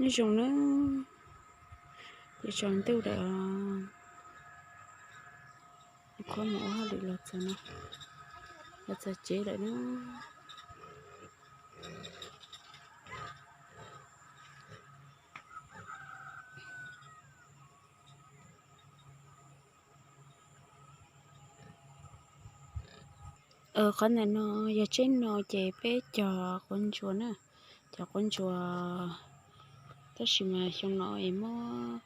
Nyob zoo na, ces tsaus ntuj lawm, qhuav mus ua hauj lwm los txog no, los txog tsev lawm na. Qhov ntawm no yog tsheb no ces peb cog quav ntsuas na, cog quav ntsuas, tab sis mas xyoo no es muab,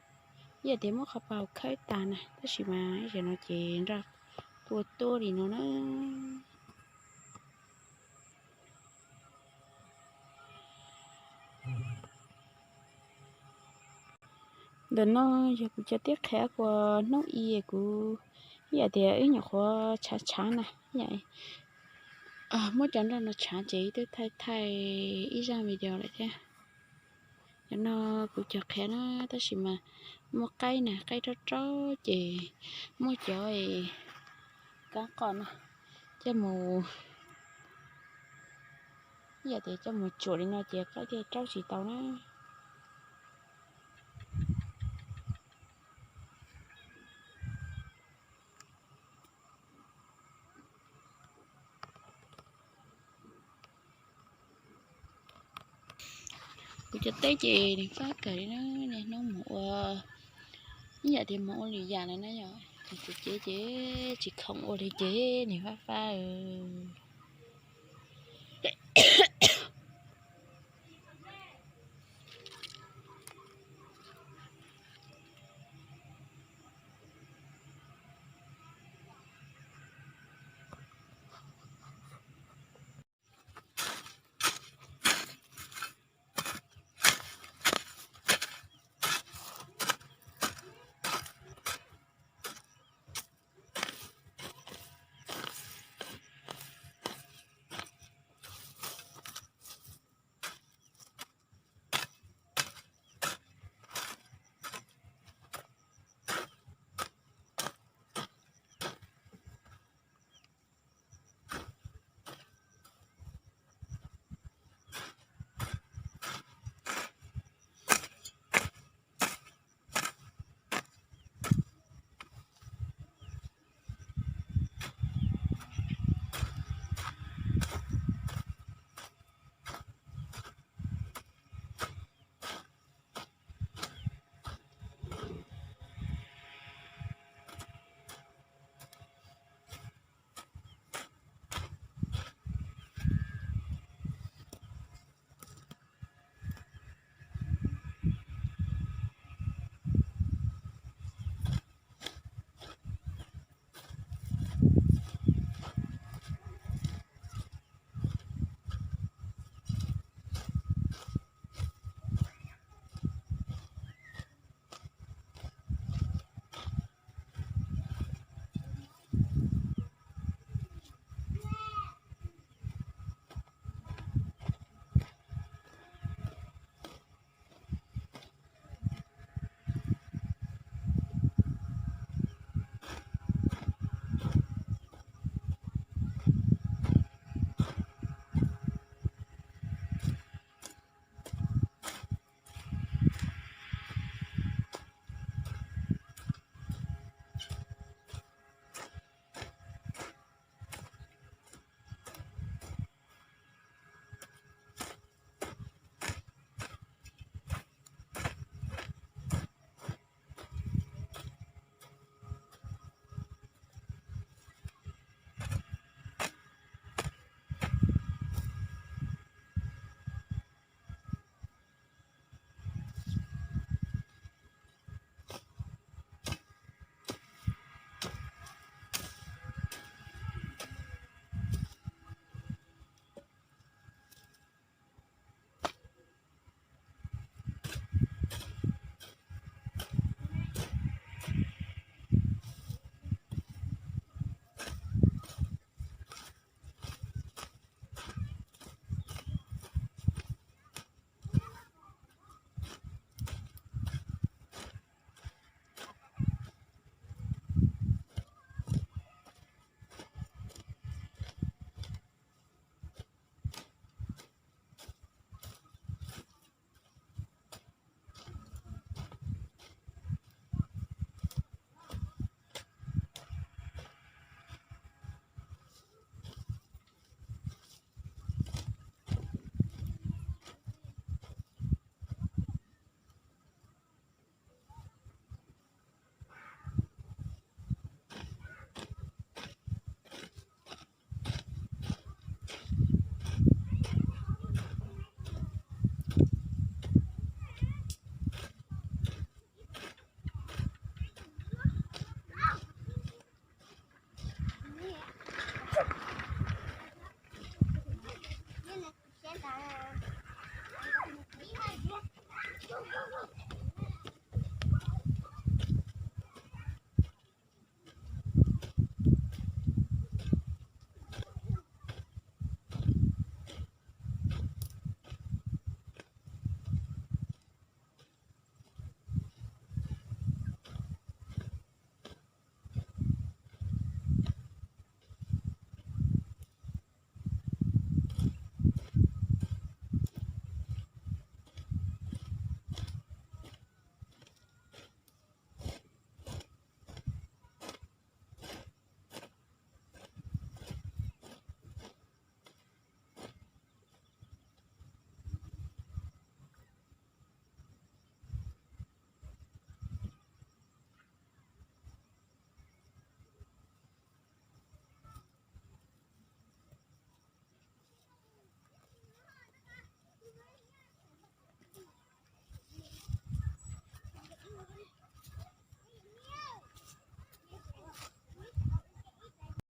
ib yam tias muab qhov pau khawb tas na, tab sis mas ib yam no ces nraj tua tuab li no na. Ntawm no yog kuv cov tib qhiav uas hnub i kuv, ib yam tias wb nyuam qhuav tshav tshav na, muab cov nroj no tshav ces twb thaij thaij ib zaj video lawm thiab. Cov no kuv cov qhiav na, tab sis mas muaj qaib na, qaib raub raub ces muab cov kab qoj no coj mus, ib yam tias coj mus tsuam li no ces qaib thiaj raub tsis tau na. Kuv cov teb ces nws fab kawg li na, niaj hnub mus ua, ib yam tias mus ua lwm yam lawm na yom, ces txog tsev ces tsis khoom ua li ces nws fab fab.